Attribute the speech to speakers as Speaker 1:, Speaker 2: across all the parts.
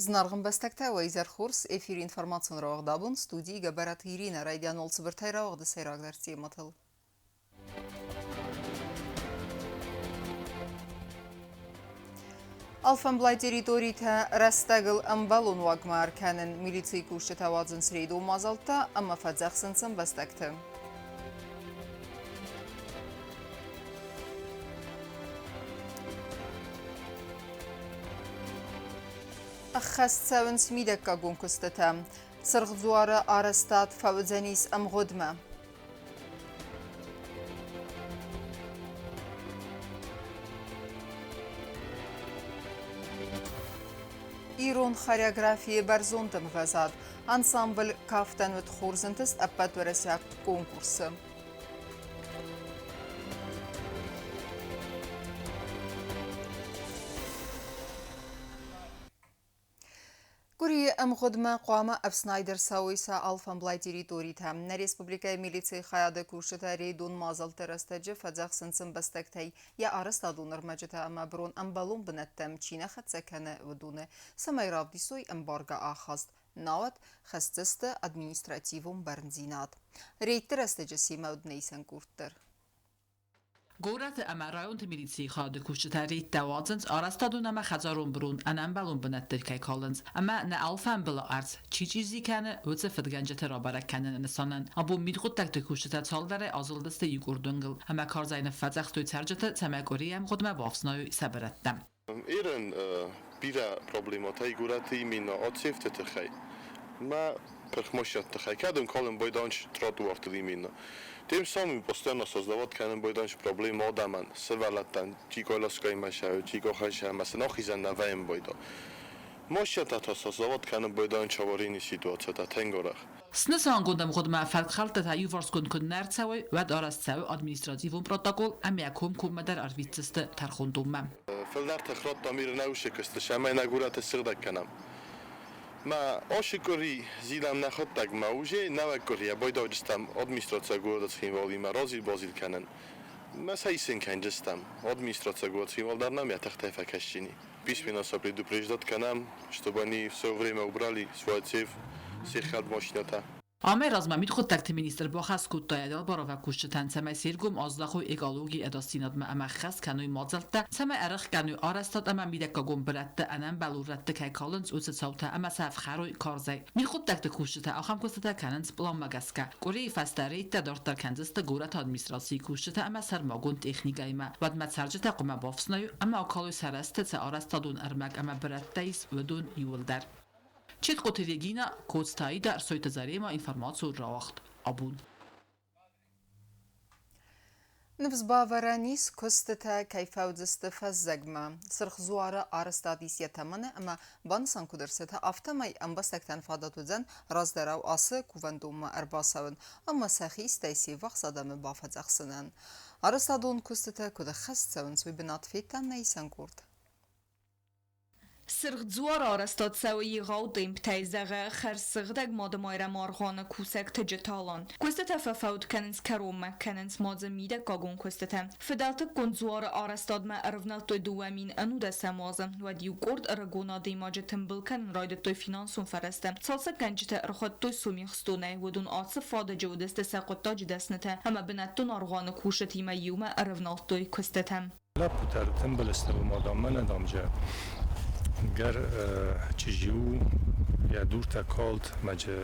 Speaker 1: Зынаргъ ӕмбӕстӕгтӕ, уӕ изӕр хорз! Эфиры информацион рауагъд абон студийы Гӕбӕраты Иринӕ райдиан уал цыбыртӕй рауагъды сӕйрагдӕр темӕтыл. Алфӕмблай территоритӕ рӕстӕгыл ӕмбӕлон уагмӕ ӕркӕнын милицийы кусджытӕ уадзынц рейдон мадзӕлттӕ ӕмӕ фӕдзӕхсынц ӕмбӕстӕгты. Ӕххӕст цӕуынц мидӕггагон куыстытӕ. Сырх дзуары арӕзтад фӕуыдзӕнис ӕмгъуыдмӕ. Ирон хореографийы бӕрзонд ӕмвӕзад. Ансамбль кафтӕн уыд хорз ӕнтыст ӕппӕтуӕрӕсеаг конкурсы. Къуырийы ӕмгъуыдмӕ хъуамӕ ӕфснайд ӕрцӕуой сӕ алфӕмблай территоритӕ. Нӕ республикӕйы милицийы хайады кусджытӕ рейдон мадзӕлтты рӕстӕджы фӕдзӕхсынц ӕмбӕстӕгтӕй йӕ арӕзтадон ӕрмӕджытӕ ӕмӕ брон ӕмбӕлон бынӕттӕм чи нӕ хӕццӕ кӕны, уыдоны, цӕмӕй равдисой ӕмбаргӕ ахаст, науӕд хӕсдзысты административон бӕрндзинад. Рейдты рӕстӕджы семӕ уыд нӕ исӕн къорд дӕр.
Speaker 2: Горӕты ӕмӕ районты милицийы хайады кусджытӕ рейдтӕ уадзынц арӕзтадон ӕмӕ хӕдзарон бырон ӕнӕмбӕлон бынӕтты кӕй калынц ӕмӕ нӕ алфамбылы ӕрдз чи чъизи кӕны, уыцы фыдгӕнджыты рабӕрӕг кӕныны нысанӕн. Абон мидхъуыддӕгты кусджытӕ цалдӕрӕй азылдысты иукъорд уынгыл ӕмӕ карзӕй ныффӕдзӕхстой цӕрджыты, цӕмӕй къуырийы ӕмгъуыдмӕ бафснайой сӕ бырӕттӕ.
Speaker 3: Ирӕн бирӕ проблемӕтӕ горӕты именно отсевты тыххӕй. Мӕ пырхмощадты тыххӕй. Кӕдӕм калын байданч тротуартыл именно. Тем самым постоянно создавать кӕнын байданч проблемӕ адӕмӕн, сывӕллӕттӕн, чи коляскӕимӕ сӕ, чи къухӕй сӕ ӕмӕ сын ахизӕн нӕ вӕййын байда. Мощӕтӕ та создавать кӕнын байданч аварийный ситуацията тынг арӕх.
Speaker 2: Снысангонд ӕмгъуыдмӕ фӕткхӕлдтытӕ иуварсгонд куы нӕ ӕрцӕуой, уӕд арӕзт цӕуы административон протокол ӕмӕ йӕ комкоммӕ дӕр ӕрвитдзысты тӕрхондонмӕ.
Speaker 3: Фылдӕр тых радтам Иры нӕусыкысты, цӕмӕй нӕ горӕты сыгъдӕг кӕнӕм. Мӕ ацы къуыри зилӕм нӕхуыдтӕгмӕ, уже нӕуӕг къуырийӕ байдауджыстӕм администрацийӕ горӕты Цхинвалимӕ разил-базил кӕнын. Мӕ сӕ исын кӕнджыстӕм. Администрацийӕ горӕт Цхинвал дӕр нӕм йӕ тыхтӕй фӕкӕсджын и. Письменно сӕ предупреждать кӕнӕм, чтобы они все время убрали свой отсев всех машинӕтӕ.
Speaker 2: Амӕй размӕ мидхъуыддӕгты министр бахӕс кодта йӕ дӕлбаровӕг кусджытӕн, цӕмӕй се ргом аздахой экологийы ӕдасдзинадмӕ ӕмӕ ххӕст кӕной мадзӕлттӕ, цӕмӕй ӕрӕхгӕной арӕзтад ӕмӕ мидӕггагон бырӕтты ӕнӕмбӕлон рӕтты кӕй калынц, уыцы цаутӕ ӕмӕ сӕ ӕфхӕрой карзӕй. Мидхъуыддӕгты кусджытӕ ахӕм куыстытӕ кӕнынц пъланмӕ гӕсгӕ. Къуырийы фӕстӕ рейдтӕ дарддӕр кӕндзысты горӕты администрацийы кусджытӕ ӕмӕ сӕрмагонд техникӕимӕ. Уӕдмӕ цӕрджытӕ хъуамӕ бафснайой ӕмӕ акалой сӕ рӕзты цы арӕзтадон ӕрмӕг ӕмӕ бырӕттӕ ис, уыдон иууылдӕр. Четкъоты Регина, Коцты Аида, Ӕрсойты Зарема, информацион рауагъд абон.
Speaker 1: Ныфс бавӕрӕн ис, куыстытӕ кӕй фӕуыдзысты фӕззӕгмӕ. Сырх дзуары арӕзтад ис йӕ тӕмӕны ӕмӕ банысан куыд ӕрцыд, афтӕмӕй ӕмбӕстӕгтӕн фадат уыдзӕн раздӕрау ацы кувӕндонмӕ ӕрбацӕуын ӕмӕ сӕхи стӕй се ввахс адӕмы бафӕдзӕхсынӕн. Арӕзтадон куыстытӕ куыд ӕххӕст цӕуынц, уый бынат федта нӕ исӕн къорд.
Speaker 4: Сырх дзуар арӕзтад цӕуы егъау темптӕй, зӕгъы хӕрзсыгъдӕг Мадымайрӕм аргъуаны кусӕг Тыджыталан. Куыстытӕ фӕфӕуд кӕнынц кӕронмӕ, кӕнынц ма дзы мидӕггагон куыстытӕ. Фыдӕлтыккон дзуары арӕзтадмӕ ӕрывнӕлдтой 2011 азы. Уӕд иу къорд ӕрыгон адӕймаджы тымбыл кӕнын райдыдтой финансон фӕрӕзтӕ. Цалцӕггӕнджытӕ ӕрхуыдтой Сомихстонӕй, уыдон ацы фадыджы уыдысты сӕ хъуыддаджы дӕснытӕ ӕмӕ бынӕттон аргъуаны кусджытимӕ иумӕ ӕрывнӕлдтой куыстытӕм.
Speaker 5: Лӕппутӕ тымбыл сты, уымӕ дам, мӕнӕ дам же гӕр чызджы у, йӕ дуртӕ калд, мӕ джы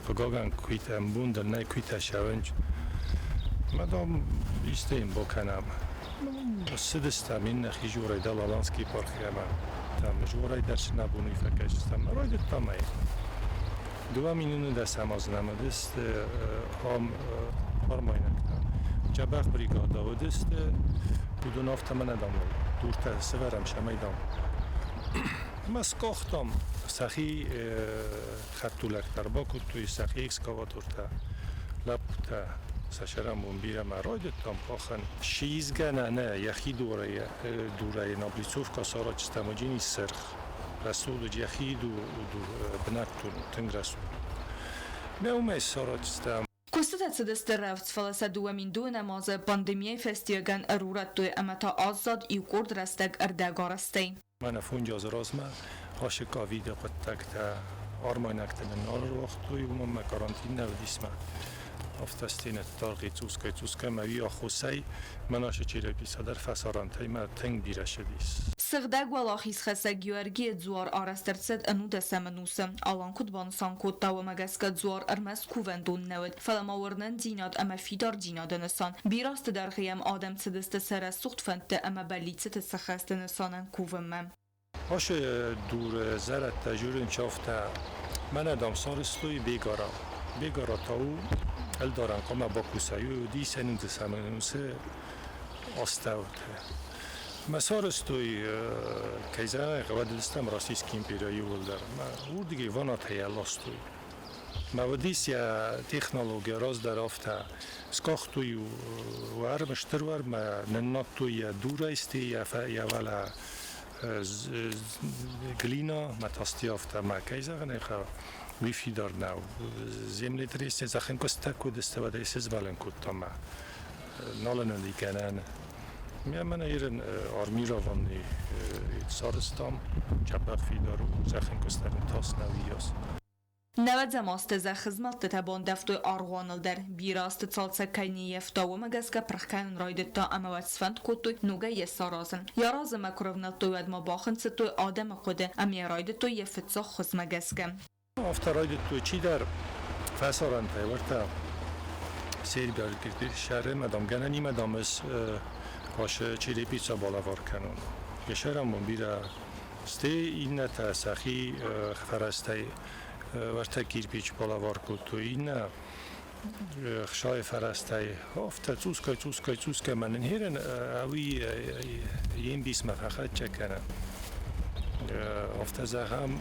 Speaker 5: хъыгагӕн куыйтӕ ӕмбондӕн нӕй куыйтӕ сӕвӕнч. Мӕ дам исты йын бакӕнӕм. Ссыдыстӕм иннӕ хизорӕй дӕл Аланский епархиямӕ. Там жорӕй дӕр сын абон уый фӕкӕсдзыстӕм. Райдыдтам ӕй. 2010 азы нӕм уыдысты ам хъармайнӕгтӕ. Джӕбӕх бригадӕ уыдысты, уыдон афтӕ мӕнӕ дам дуртӕ сӕвӕрӕм сӕмӕй дам. Ӕмӕ скъахтам сӕхи хӕдтулӕгтӕ ӕрбакодтой, сӕхи экскаватортӕ, лӕппутӕ сӕ сӕрӕнбон бирӕ мӕ райдыдтам къахын. Сизгӕ нӕ, нӕ, йӕхи дурӕй, дурӕй облицовка саразджытӕм уыди сырх. Рӕсугъд уыд йӕхи бынӕттон, тынг рӕсугъд. Мӕ уымӕй саразджытӕм.
Speaker 4: Куыстытӕ цыдысты рӕвдз, фӕлӕ сӕ 2002 азы пандемийӕйы фӕстиуӕгӕн ӕрурӕдтой ӕмӕ та аззад иу къорд рӕстӕг ӕрдӕгарӕзтӕй.
Speaker 5: Мӕнӕ фондз азы размӕ Ашы ковиды хъуыддӕгтӕ армайнӕгтӕ нын нал ӕруагътой, уымӕн ма карантин нӕ уыдис мӕ афтӕ стенӕты дӕргъи цъусгай-цъусгай мӕ уый аххосӕй мӕн ашы черепица дӕр фӕсарӕнтӕй мӕ тынг бирӕ ссыдис.
Speaker 4: Сыгъдӕг Уӕлахизхӕссӕг Геуӕргийы дзуар арӕзт ӕрцыд ӕнудӕсӕм ӕнусы. Алан куыд банысан кодта, уымӕ гӕсгӕ дзуар ӕрмӕст кувӕндон нӕ уыд, фӕлӕ ма уырнындзинад ӕмӕ фидардзинады нысан. Бирӕ азты дӕргъы йӕм адӕм цыдысты сӕ рӕсугъд фӕндты ӕмӕ бӕллиццыты сӕххӕсты нысанӕн кувынмӕ.
Speaker 5: Ашы дуры зӕрӕдтӕ журынчафтӕ мӕнӕ дам сарызтой Бегара. Бегара та у ӕлдарӕн хъуамӕ бакуса, уыди сӕнудӕсӕм ӕнусы астӕуты. Мӕ сарызтой, кӕй зӕгъын ӕй хъӕуы, Российский империя иууылдӕр. Мӕ уырдыгӕй ванатӕй ӕрластой. Мӕ уыдис йӕ технологи раздӕр афтӕ. Скъахтой уӕрм, стыр уӕрм, ныннадтой йӕ дурӕй, стӕй йӕ уӕлӕ глина, мӕ тасти афтӕ, мӕ кӕй зӕгъын ӕй хъӕуы, уый фидар нӕу. Землетрясение зӕххын куысттӕ куыд сты, уӕд ӕй сызмӕлын кодта мӕ нал ын уыди гӕнӕн. Мӕнӕ ирын армированный сарызтам, чапах фидар у, зӕххын куыстӕн тас нӕу уыйас.
Speaker 4: Нӕуӕдзӕм азты зӕххызмӕлдтытӕ бандӕвтой аргъуаныл дӕр. Бирӕ азты цалцӕг кӕй не ййӕфта, уымӕ гӕсгӕ пырх кӕнын райдыдта ӕмӕ уӕд сфӕнд кодтой ногӕй йӕ саразын. Йӕ размӕ куы рывнӕлдтой, уӕд ма бахынцыдтой адӕмы хъуыды ӕмӕ йӕ райдыдтой йӕ фыццаг хуызмӕ гӕсгӕ.
Speaker 5: Афтӕ райдыдтой чидӕр фӕсарӕнтӕй уӕртӕ сербиаг сӕры дам гӕнӕнимӕ дам ӕз ашы черепица балӕвар кӕнон. Йӕ сӕрӕнбон бирӕ стӕй иннӕтӕ сӕхи фӕрӕзтӕй уӕртӕ кирпич балӕвар кодтой, иннӕ хсайы фӕрӕзтӕй афтӕ цъусгай, цъусгай, цъусгай мӕ нын херен ӕви йе мбисмӕ фӕхӕццӕ кӕны. Афтӕ зӕгъӕм,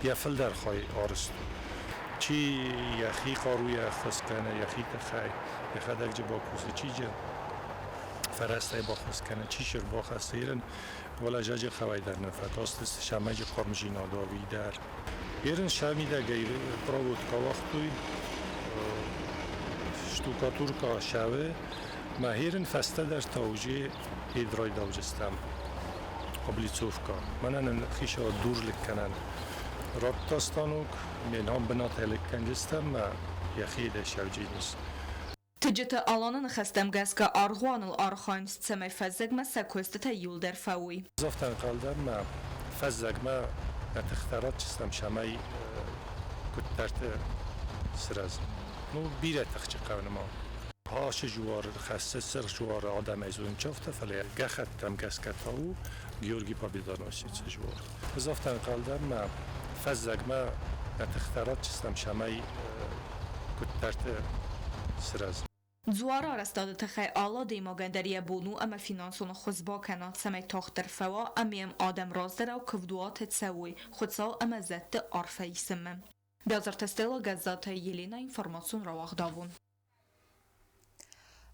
Speaker 5: йӕ фылдӕр хай арызт у. Чи йӕхи хъаруйӕ ӕххуыс кӕны, йӕхи тыххӕй, йӕхӕдӕг джы бакусы, чи джы фӕрӕзтӕй баххуыс кӕны, чи се рбахӕссы. Ерын уӕлӕ зӕджы хъӕуӕй дӕр нын фӕтастысты сӕмӕджы хъармдзинад ӕви дӕр. Ерын сӕ мидӕгӕй проводка уагътой, штукатурка сӕвы, мӕ херын фӕстӕдӕр та уже хедрайдауджыстӕм облицовка. Мӕнӕ нын хицауад дурлыг кӕнӕн радта станок, ме нам бынатӕй лыг кӕнджыстӕм, мӕ йӕхи дӕ сӕвджиныс.
Speaker 4: Тыджыты Аланы ныхӕстӕм гӕсгӕ аргъуаныл архайынц, цӕмӕй фӕззӕгмӕ сӕ куыстытӕ иуылдӕр фӕуой.
Speaker 5: Афтӕ ӕнхъӕл дӕн, мӕ фӕззӕгмӕ нӕ тыхтӕ ратдзыстӕм, цӕмӕй куыддӕрты сырӕзт. Ну, бирӕ тыхджын хъӕуы нымад. Ашы жуар хӕссы сырх жуары адӕмӕй зонынчафтӕ, фӕлӕ гӕххӕттӕм гӕсгӕ та у Георгий Победоносецы жуар. Ӕз афтӕ ӕнхъӕл дӕн, мӕ фӕззӕгмӕ нӕ тыхтӕ ратдзыстӕм, цӕмӕй куыддӕрты сырӕзт.
Speaker 4: Дзуары арӕзтады тыххӕй алы адӕймагӕн дӕр йӕ бон у ӕмӕ финансон ӕххуыс бакӕна, цӕмӕй тагъддӕр фӕуа ӕмӕ йӕм адӕм раздӕрау куывдуаты цӕуой Хуыцау ӕмӕ зӕдты арфӕ исынмӕ. Бязырты Стелла, Гӕззаты Елена, информацион рауагъдавон.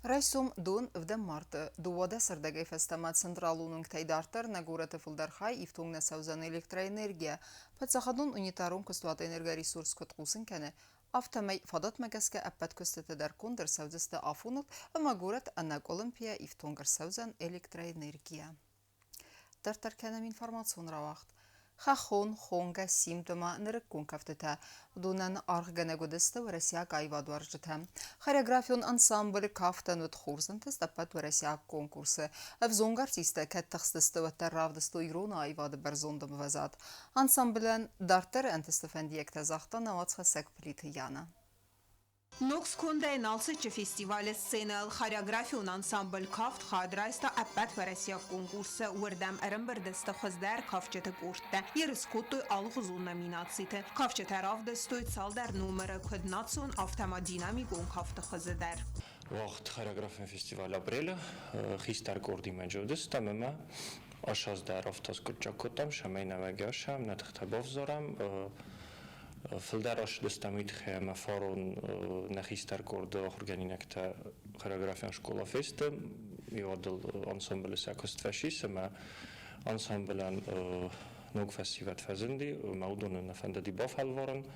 Speaker 1: Райсом дон ӕвдӕм марты 12:30-ӕй фӕстӕмӕ централон уынгтӕй дарддӕр нӕ горӕты фылдӕр хай ифтонг нӕ цӕудзӕн электроэнергийӕ. Паддзахадон унитарон куыстуат «Энергоресурс» куыд хъусын кӕны, афтӕмӕй фадатмӕ гӕсгӕ ӕппӕт куыстытӕ дӕр конд ӕрцӕудзысты афоныл ӕмӕ горӕт ӕнӕкъуылымпыйӕ ифтонг ӕрцӕудзӕн электроэнергийӕ. Дарддӕр кӕнӕм информацион рауагъд. Хӕххон, хонгӕ, симд ӕмӕ нырыккон кӕфтытӕ. Уыдонӕн аргъгӕнӕг уыдысты уӕрӕсейаг аивадуарзджытӕ. Хореографион ансамбль кафтӕн уыд хорз ӕнтыст ӕппӕт уӕрӕсейаг конкурсы. Ӕвзонг артисттӕ кӕд тыхстысты, уӕддӕр равдыстой ирон аивады бӕрзонд ӕмвӕзад. Ансамблӕн дарддӕры ӕнтысты фӕндиӕгтӕ загъта нӕ уацхӕссӕг Плиты Яна.
Speaker 6: Ног скондӕй Налцыччы фестивалы сценӕйыл хореографион ансамбль «Кафт» хайад райста ӕппӕтуӕрӕсейаг конкурсы. Уырдӕм ӕрӕмбырд сты хуыздӕр кафджыты къордтӕ. Ерыс кодтой алыгъуызон номинациты. Кафджытӕ равдыстой цалдӕр номыры, куыд национ, афтӕ ма динамикон кафты хуызы дӕр.
Speaker 7: Уагъд хореографион фестиваль апрелы хистӕр къордимӕ уыдыстӕм ӕмӕ ӕссӕдз дӕр афтӕ скъуыддзаг кодтам, цӕмӕй нӕ уӕгӕсӕм, нӕ тыхтӕ бавзарӕм. Фылдӕр ӕссыдыстӕм уый тыххӕй ӕмӕ фарон нӕ хистӕр къорды ахуыргӕнинӕгтӕ хореографион скъола фесты, иуӕдыл ансамблы сӕ куыст фӕцис ӕмӕ ансамблӕн ног фӕсивӕд фӕзынди, ӕмӕ уыдоны нӕ фӕндыди бафӕлварын,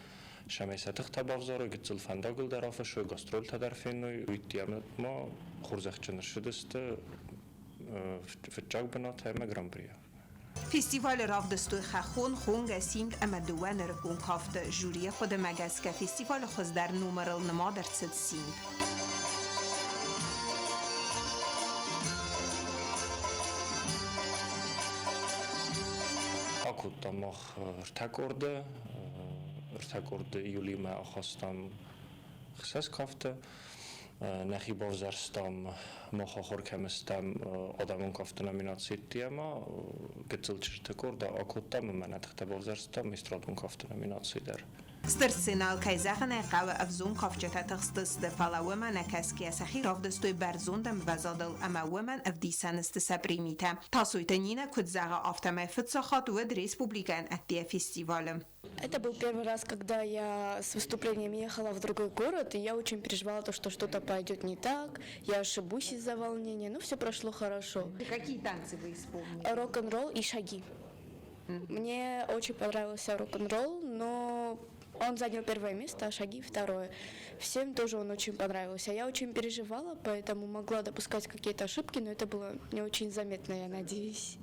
Speaker 7: цӕмӕй сӕ тыхтӕ бавзарой, гыццыл фӕндагыл дӕр афыссой, гастрольтӕ дӕр феной. Уый ма хорзӕхджын ссыдысты фыццаг бынат ӕмӕ гран-прийӕ.
Speaker 6: Фестивалы равдыстой хӕххон, хонгӕ, симд ӕмӕ дыууӕ нырыккон кафты. Жюрийы хъуыдымӕ гӕсгӕ фестивалы хуыздӕр номырыл нымад ӕрцыд симд.
Speaker 7: Акодтам мах ӕртӕ къорды. Ӕртӕ къорды июлимӕ ахастам хсӕз кафты. Нӕхи бавзӕрстам, мах ахуыр кӕм стӕм адӕмон кафты номинацийы ӕмӕ гыццыл чызджыты къорд акодтам ӕмӕ нӕ тыхтӕ бавзӕрстам эстрадон кафты номинацийы дӕр.
Speaker 6: Стыр сценӕйыл, кӕй зӕгъын ӕй хъӕуы, ӕвзонг кафджытӕ тыхстысты, фӕлӕ уымӕ нӕ кӕсгӕйӕ сӕхи равдыстой бӕрзонд ӕмвӕзадыл ӕмӕ уымӕн ӕвдисӕн сты сӕ премитӕ. Тасойты Нинӕ куыд зӕгъы, афтӕмӕй фыццаг хатт уыд республикӕйӕн ӕддейӕ фестивалы.
Speaker 8: Это был первый раз, когда я с выступлением ехала в другой город, и я очень переживала, то, что что-то пойдет не так, я ошибусь из-за волнения, но все прошло хорошо.
Speaker 6: Какие танцы вы исполнили?
Speaker 8: Рок-н-ролл и шаги. Мне очень понравился рок-н-ролл, но он занял первое место, а шаги второе. Всем тоже он очень понравился. Я очень переживала, поэтому могла допускать какие-то ошибки, но это было не очень заметно, я надеюсь.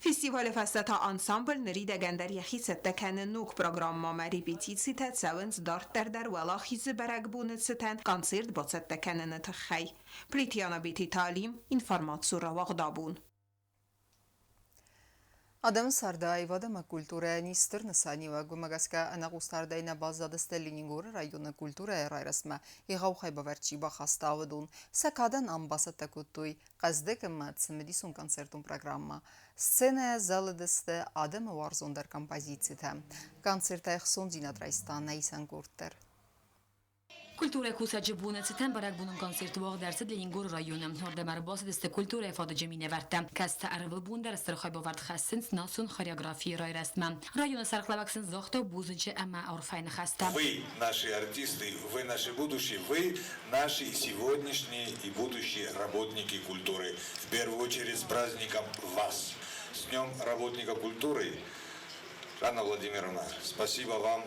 Speaker 6: Фестивалы фӕстӕ та ансамбль ныридӕгӕн дӕр йӕхи цӕттӕ кӕны ног программӕмӕ, репетицитӕ цӕуынц дарддӕр дӕр Уӕлахизы бӕрӕгбоны цытӕн концерт бацӕттӕ кӕныны тыххӕй. Плетиана Бететы Алим, информацион рауагъдабон.
Speaker 1: Адӕмы царды аивад ӕмӕ культурӕйӕн ис стыр нысаниуӕг, уымӕ гӕсгӕ ӕнӕхъусдардӕй нӕ баззадысты Ленингоры районы культурӕйы райрӕзтмӕ егъау хайбавӕрд чи бахаста, уыдон. Сӕ кадӕн ам бацӕттӕ кодтой хъӕздыг ӕмӕ цымыдисон концертон программӕ. Сценӕйӕ зӕлыдысты адӕмы уарзондӕр композицитӕ. Концертӕй ӕхцондзинад райста нӕ исӕн къорд дӕр.
Speaker 9: Культурӕйы кусӕджы боны цытӕн бӕрӕгбонон концерт уагъд ӕрцыд Ленингоры районы. Уырдӕм ӕрбацыдысты культурӕйы фадыджы минӕвӕрттӕ, кӕцытӕ ӕрвылбон дӕр стыр хайбавӕрд хӕссынц национ хореографийы райрӕзтмӕ. Районы сӕргълӕууӕг сын загъта бузныджы ӕмӕ арфӕйы ныхӕстӕ.
Speaker 10: Вы наши артисты, вы наше будущее, вы наши сегодняшние и будущие работники культуры. В первую очередь с праздником вас! С Днем работника культуры! Жанна Владимировна, спасибо вам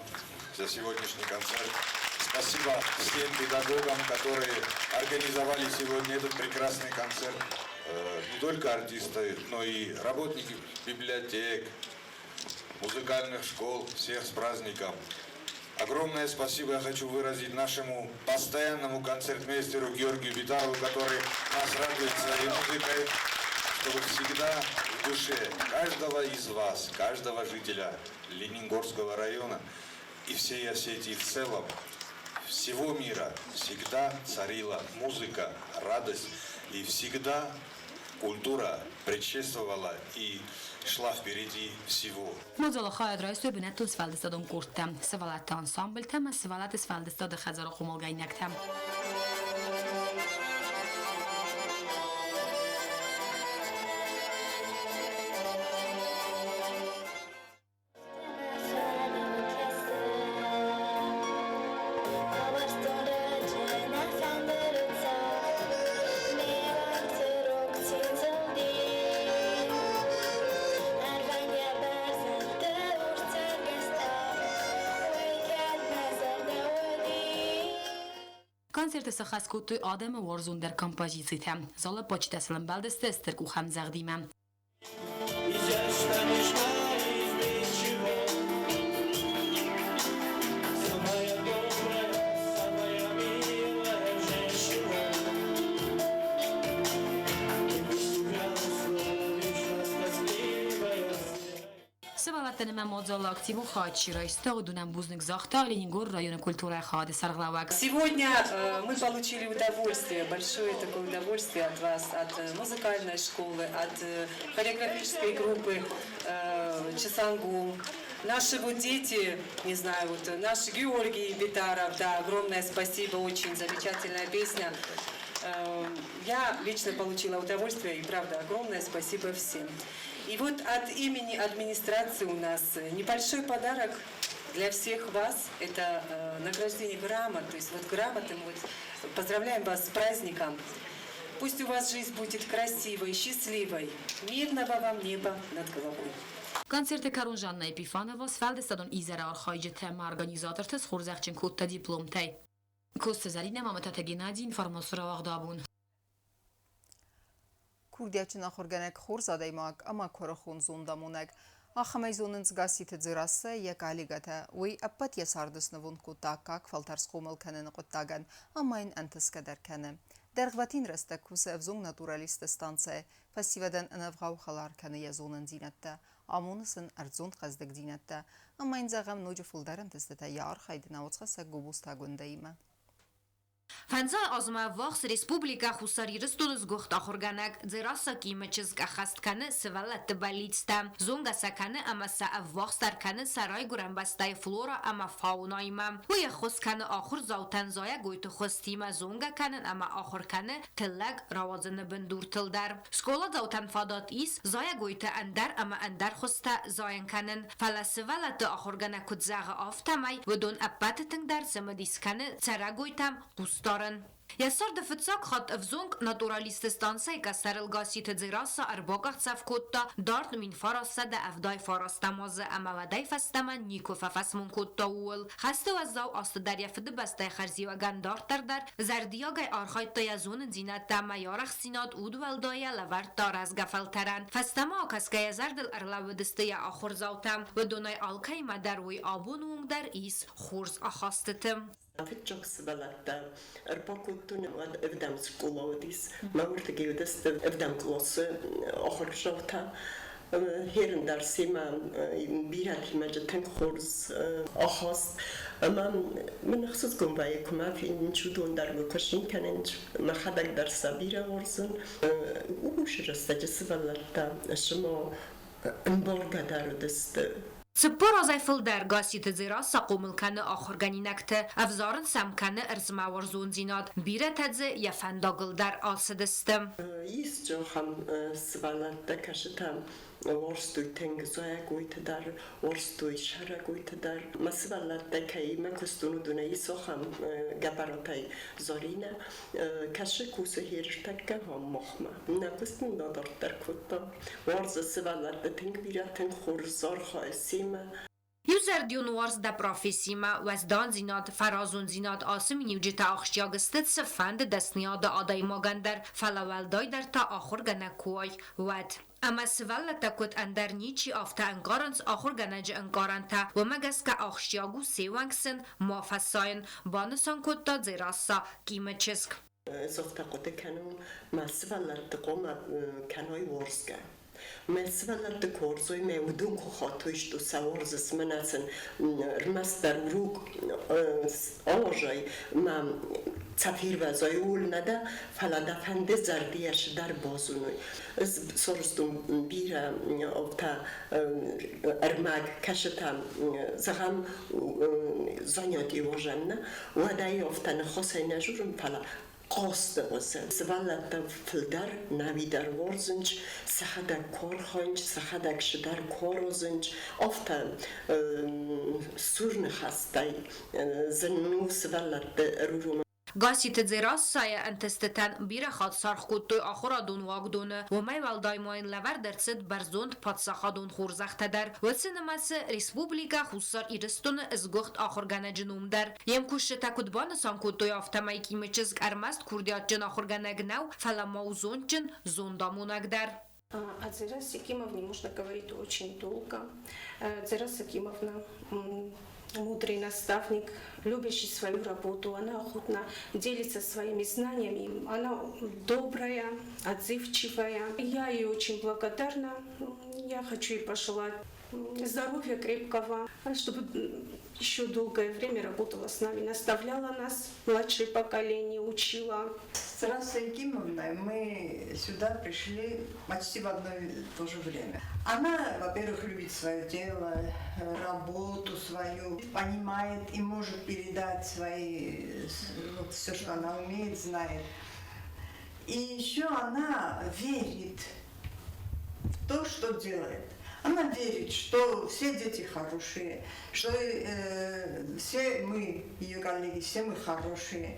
Speaker 10: за сегодняшний концерт. Спасибо всем педагогам, которые организовали сегодня этот прекрасный концерт. Не только артисты, но и работники библиотек, музыкальных школ. Всех с праздником. Огромное спасибо я хочу выразить нашему постоянному концертмейстеру Георгию Битарову, который нас радует своей музыкой, чтобы всегда в душе каждого из вас, каждого жителя Ленингорского района и всей Осетии в целом, всего мира всегда царила музыка, радость и всегда культура предшествовала и шла впереди всего.
Speaker 9: Мадзалы хайад райстой бынӕттон сфӕлдыстадон къордтӕ, сывӕллӕтты ансамблтӕ ӕмӕ сывӕллӕтты сфӕлдыстады хӕдзары хъомылгӕнинӕгтӕ. Концерты сӕххӕст кодтой адӕмы уарзондӕр композицитӕ. Залы бадджытӕ сыл ӕмбӕлдысты стыр къухӕмдзӕгъдимӕ. Сывӕллӕттӕн ӕмӕ мадзалы активон хайад чи райста, уыдонӕн бузныг загъта Ленингоры районы культурӕйы хайады сӕргълӕууӕг.
Speaker 11: Сегодня мы получили удовольствие, большое такое удовольствие от вас, от музыкальной школы, от хореографической группы Чесангу. Наши вот дети, не знаю, вот наш Георгий Битаров, да, огромное спасибо, очень замечательная песня. Я лично получила удовольствие и, правда, огромное спасибо всем. И вот от имени администрации у нас небольшой подарок для всех вас. Это награждение грамот. То есть вот грамоты мы вот поздравляем вас с праздником. Пусть у вас жизнь будет красивой, счастливой, мирного вам неба над головой.
Speaker 9: Концерты кӕрон Жанна Епифанова сфӕлдыстадон изӕры архайджытӕ ӕмӕ организаторты схорзӕхджын кодта дипломтӕй. Коцты Зӕринӕ, Мамытаты Геннадий, информацион рауагъд абон.
Speaker 1: Курдиатджын ахуыргӕнӕг, хорз адӕймаг ӕмӕ куырыхон зондамонӕг. Ахӕмӕй зонынц Гасситы Дзерассӕ, йӕ коллегӕтӕ. Уый ӕппӕт йӕ царды снывонд кодта аккаг фӕлтӕр схъомыл кӕныны хъуыддагӕн ӕмӕ йын ӕнтысгӕ дӕр кӕны. Дӕргъвӕтин рӕстӕг кусы ӕвзонг натуралистты станцӕйы. Фӕсивӕдӕн ӕнӕвгъау хӕлар кӕны йӕ зонындзинӕдтӕ, амоны сын ӕрдзон хъӕздыгдзинӕдтӕ ӕмӕ йын, зӕгъӕм, ноджы фылдӕр ӕнтыстытӕ йӕ архайды науӕдзхӕссӕг Гобозты Агуындӕимӕ.
Speaker 12: Фӕндзай азмӕ ӕввахс Республикӕ Хуссар Ирыстоны сгуыхт ахуыргӕнӕг Дзерассӕ Кимы чызг ӕххӕст кӕны сывӕллӕтты бӕллицтӕ, зонгӕ сӕ кӕны ӕмӕ сӕ ӕввахсдӕр кӕны сӕ райгуырӕн бӕстӕйы флорӕ ӕмӕ фаунаимӕ. Уый ӕххуыс кӕны ахуырдзаутӕн зайӕгойты хуызтимӕ зонгӕ кӕнын ӕмӕ ахуыр кӕны тыллӕг рауадзыны бындуртыл дӕр. Скъоладзаутӕн фадат ис зайӕгойты ӕндӕр ӕмӕ ӕндӕр хуызтӕ зайын кӕнын, фӕлӕ сывӕллӕтты ахуыргӕнӕг куыд зӕгъы, афтӕмӕй уыдон ӕппӕты тынгдӕр цымыдис кӕны цӕрӕгойтӕм хъусдарын. Йӕ царды фыццаг хатт ӕвзонг натуралистты станцӕйы кӕстӕрыл Гасситы Дзерассӕ ӕрбакъахдзӕф кодта дард 1979 азы ӕмӕ уӕдӕй фӕстӕмӕ никуы фӕфӕсмон кодта ууыл. Хӕсты уӕззау азты дӕр йӕ фыдыбӕстӕйы хӕрзиуӕгӕн дарддӕр дӕр зӕрдиагӕй архайдта йӕ зонындзинӕдтӕ ӕмӕ йӕ арӕхстдзинад удуӕлдайӕ лӕвӕрдта рӕзгӕ фӕлтӕрӕн. Фӕстӕмӕ акӕсгӕйӕ зӕрдыл ӕрлӕууыдысты йӕ ахуырдзаутӕ. Уыдонӕй алкӕимӕ дӕр уый абоны онг дӕр ис хорз ахастыты.
Speaker 13: Фыццаг сывӕллӕттӕ ӕрбакодтон, уӕд ӕвдӕм скъола уыдис. Мӕ уырдыгӕй уыдысты ӕвдӕм къласы ахуырдзаутӕ. Херын дӕр семӕ бирӕтимӕ тынг хорз ахаст. Ӕмӕ мын ӕхсызгон вӕййы, куы мӕ фенынц, уыдон дӕр мыл куы цин кӕнынц, мӕхӕдӕг дӕр сӕ бирӕ уарзын. Ууыл рӕстӕджы сывӕллӕттӕ сымӕ ӕмбаргӕ дӕр уыдысты.
Speaker 12: 40 азӕй фылдӕр Гасситы Дзерассӕ хъомыл кӕны ахуыргӕнинӕгты, ӕвзарын сӕм кӕны ӕрдзмӕ уарзондзинад, бирӕтӕ дзы йӕ фӕндагыл дӕр ацыдысты.
Speaker 13: Ис ахӕм сывӕллӕттӕ, кӕсытӕ уарзтой тынг зайӕгойты дӕр, уарзтой сӕрӕгойты дӕр. Мӕ сывӕллӕттӕ кӕимӕ куыстон, уыдонӕй ис ахӕм Гӕбӕратӕй Заринӕ. Кӕсы кусы херстӕггӕ махмӕ. Нӕ куыст нын адарддӕр кодта. Уарзы сывӕллӕтты тынг бирӕ, тынг хорз архайы семӕ.
Speaker 12: Иузӕрдион уарз дӕ профессимӕ, уӕздандзинад, фӕразондзинад ацы миниуджытӕ ахсджиаг сты цыфӕнды дӕсныйады адӕймагӕн дӕр, фӕлӕ уӕлдайдӕр та ахуыргӕнӕг куы уай, уӕд. Ӕмӕ сывӕллӕттӕ куыд ӕндӕр ничи, афтӕ ӕнкъарынц ахуыргӕнӕджы ӕнкъарӕнтӕ, уымӕ гӕсгӕ ахсджиаг у се уӕнг сын ма фӕсайын, банысан кодта Дзерассӕ Кимы чызг.
Speaker 13: Ӕз афтӕ хъуыды кӕнын, мӕ сывӕллӕтты хъуамӕ кӕной уарзгӕ. Мӕ сывӕллӕтты куы уарзой, мӕ уыдон куы хатой, что сӕ уарзыс, мӕнӕ сын ӕрмӕстдӕр урок ауазай мӕ цӕ фервӕзай, ууыл нӕ дӕ, фӕлӕ дӕ фӕнды зӕрдийӕ дӕр базоной. Ӕз сарӕзтон бирӕ афтӕ ӕрмӕг, кӕсытӕ, зӕгъӕм, занятий уазӕн нӕ, уӕд ӕй афтӕ ныхасӕй нӕ дзурын, фӕлӕ хъазты уыдзӕн. Сывӕллӕттӕ фылдӕр нӕуидӕр уарзынц, сӕхӕдӕг куы архайынц, сӕхӕдӕг цыдӕр куы аразынц, афтӕ сур ныхӕстӕй зын у сывӕллӕтты ӕруромын.
Speaker 12: Гасситы Дзерассӕйы ӕнтыстытӕн бирӕ хатт саргъ кодтой ахуырадон уагдоны. Уымӕй уӕлдай ма йын лӕвӕрд ӕрцыд бӕрзонд паддзахадон хорзӕхтӕ дӕр. Уыцы нымӕцы Республикӕ Хуссар Ирыстоны сгуыхт ахуыргӕнӕджы ном дӕр. Йе мкусджытӕ куыд банысан кодтой, афтӕмӕй Кимы чызг ӕрмӕст курдиатджын ахуыргӕнӕг нӕу, фӕлӕ ма у зондджын, зондамонӕг дӕр.
Speaker 14: О Дзерасе Кимовне можно говорить очень долго. Дзераса Кимовна мудрый наставник, любящий свою работу. Она охотно делится своими знаниями. Она добрая, отзывчивая. Я ей очень благодарна. Я хочу ей пожелать здоровья крепкого, чтобы еще долгое время работала с нами, наставляла нас, младшее поколение, учила.
Speaker 15: С Расой Якимовной мы сюда пришли почти в одно и то же время. Она, во-первых, любит свое дело, работу свою, понимает и может передать свои, вот, все, что она умеет, знает. И еще она верит в то, что делает. Она верит, что все дети хорошие, что все мы, ее коллеги, все мы хорошие.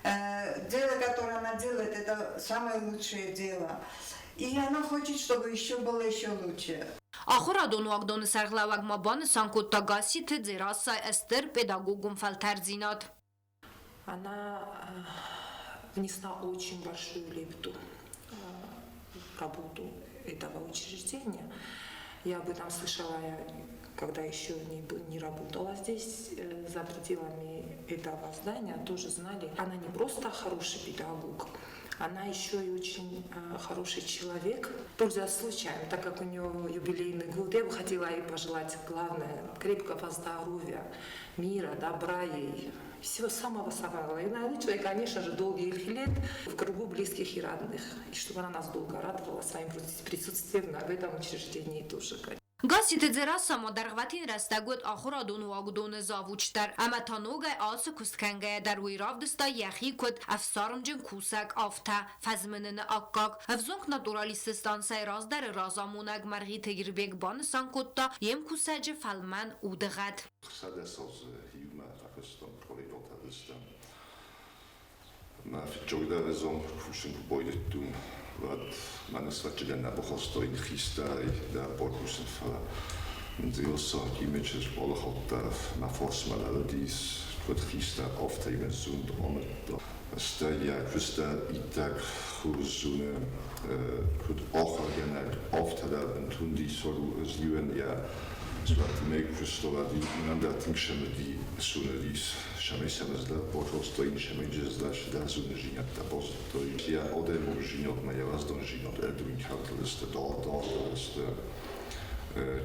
Speaker 15: Дело, которое она делает, это самое лучшее дело. И она хочет, чтобы еще было еще лучше.
Speaker 12: Ахуырадон уагдоны сӕргълӕууӕг ма банысан кодта Гасситы Дзерассӕйы стыр педагогон фӕлтӕрддзинад.
Speaker 16: Она внесла очень большую лепту. работу этого учреждения. Я об этом слышала, когда еще не работала здесь, за пределами этого здания, тоже знали. Она не просто хороший педагог, она еще и очень хороший человек. Пользуясь случаем, так как у нее юбилейный год, я бы хотела ей пожелать, главное, крепкого здоровья, мира, добра ей, всего самого-самого. И наилучшего, и, конечно же, долгих лет в кругу близких и родных. И чтобы она нас долго радовала своим присутствием в этом учреждении тоже.
Speaker 12: Гасситы Дзерассӕ ма дӕргъвӕтин рӕстӕг уыд ахуырадон уагдоны завуч дӕр ӕмӕ та ногӕй ацы куыст кӕнгӕйӕ дӕр уый равдыста йӕхи куыд ӕфсармджын кусӕг, афтӕ фӕзмыныны аккаг. Ӕвзонг натуралистты станцӕйы раздӕры разамонӕг Мӕргъиты Ирбег банысан кодта йе мкусӕджы фӕлмӕн удыгъӕд.
Speaker 17: 600 иумӕ рахызтам коридортӕ Мӕ фыццагдӕр ӕзон кусын куы байдыдтон, уӕд мӕ ныфсвӕдджынӕн нӕ бахастаин хистӕрӕй дӕр бакусын, фӕлӕ мын Дзерассӕ Акимычы алыхатт дӕр мӕ фарсмӕ лӕууыдис, куыд хистӕр, афтӕ мын зонд амыдта. Стӕй йӕ куыст дӕр иттӕг хорз зоны, куыд ахуыргӕнӕг, афтӕ дӕр бынтон диссаг у. Ӕз-иуӕн йӕ Суӕтимӕ куыста, уӕд-иу мӕнӕн дӕр тынг цымыдис цӕмӕй сӕм ӕз дӕр бакодтаин, цӕмӕй дӕр зондзинӕдтӕ базыдтаин. Йӕ адӕймагдзинадмӕ, йӕ уӕздандзинад ӕрдуин кӕрдтысты, дарддӕр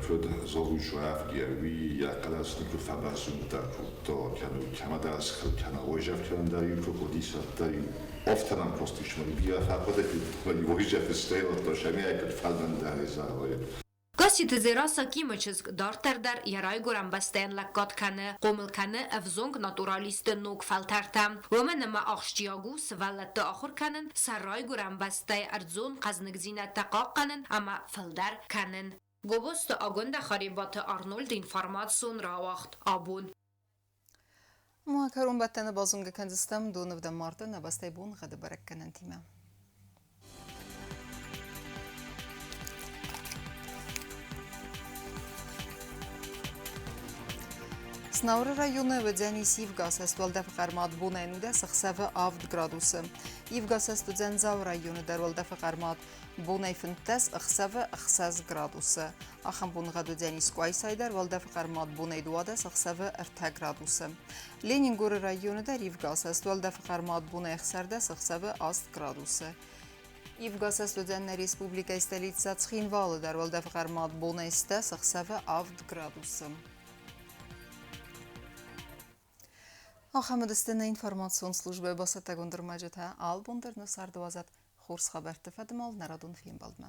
Speaker 17: куыд завуч рафгӕ, уый йӕ хъӕлӕс никуы фӕбӕрзонддӕр кодта, кӕнӕ кӕмӕдӕр схыл кӕнӕ уайдзӕф кӕнын дӕр-иу куы хъуыдис, уӕддӕр-иу афтӕ нӕм кастис, ӕмӕ бирӕ фӕхъуыды кодта, уайдзӕф стӕй сӕмӕй куыд фӕлмӕндӕрӕй зӕгъай.
Speaker 12: Гасситы Дзерассӕ Кимы чызг дарддӕр дӕр йӕ райгуырӕн бӕстӕйӕн лӕггад кӕны, хъомыл кӕны ӕвзонг натуралистты ног фӕлтӕртӕ. Уымӕн ӕмӕ ахсджиаг у сывӕллӕтты ахуыр кӕнын, сӕ райгуырӕн бӕстӕйы ӕрдзон хъӕзныгдзинӕдтӕ хъахъхъӕнын ӕмӕ фылдӕр кӕнын. Гобозты Агуындӕ, Харебаты Арнольды информацион рауагъд «Абон».
Speaker 1: Ма кӕронбӕттӕны базонгӕ кӕндзыстӕм донывдӕм марты нӕ бӕстӕйы боныгъӕды бӕрӕггӕнӕнтимӕ. Знауыры районы уыдзӕнис ивгӕсӕст уӕлдӕфы хъӕрмад бонӕй 19 ӕхсӕвы 7 градусы. Ивгӕсӕст уыдзӕн Дзауы районы дӕр уӕлдӕфы хъӕрмад бонӕй 15 ӕхсӕвы 6 градусы. Ахӕм боныгъӕд уыдзӕнис Къуайсайы дӕр уӕлдӕфы хъӕрмад бонӕй 12 ӕхсӕвы 3 градусы. Ленингоры районы дӕр ивгӕсӕст уӕлдӕфы хъӕрмад бонӕй 16 ӕхсӕвы 8 градусы. Ивгӕсӕст уыдзӕн нӕ республикӕйы столицӕ Цхинвалы дӕр уӕлдӕфы хъӕрмад бонӕй 10 ӕхсӕвы 7 градусы. Ахӕм уыдысты нӕ информацион службӕйы бацӕттӕгонд ӕрмӕджытӕ. Албон дӕр нӕ царды уадзӕд хорз хабӕртты фӕдымал нӕ радон фембӕлдмӕ.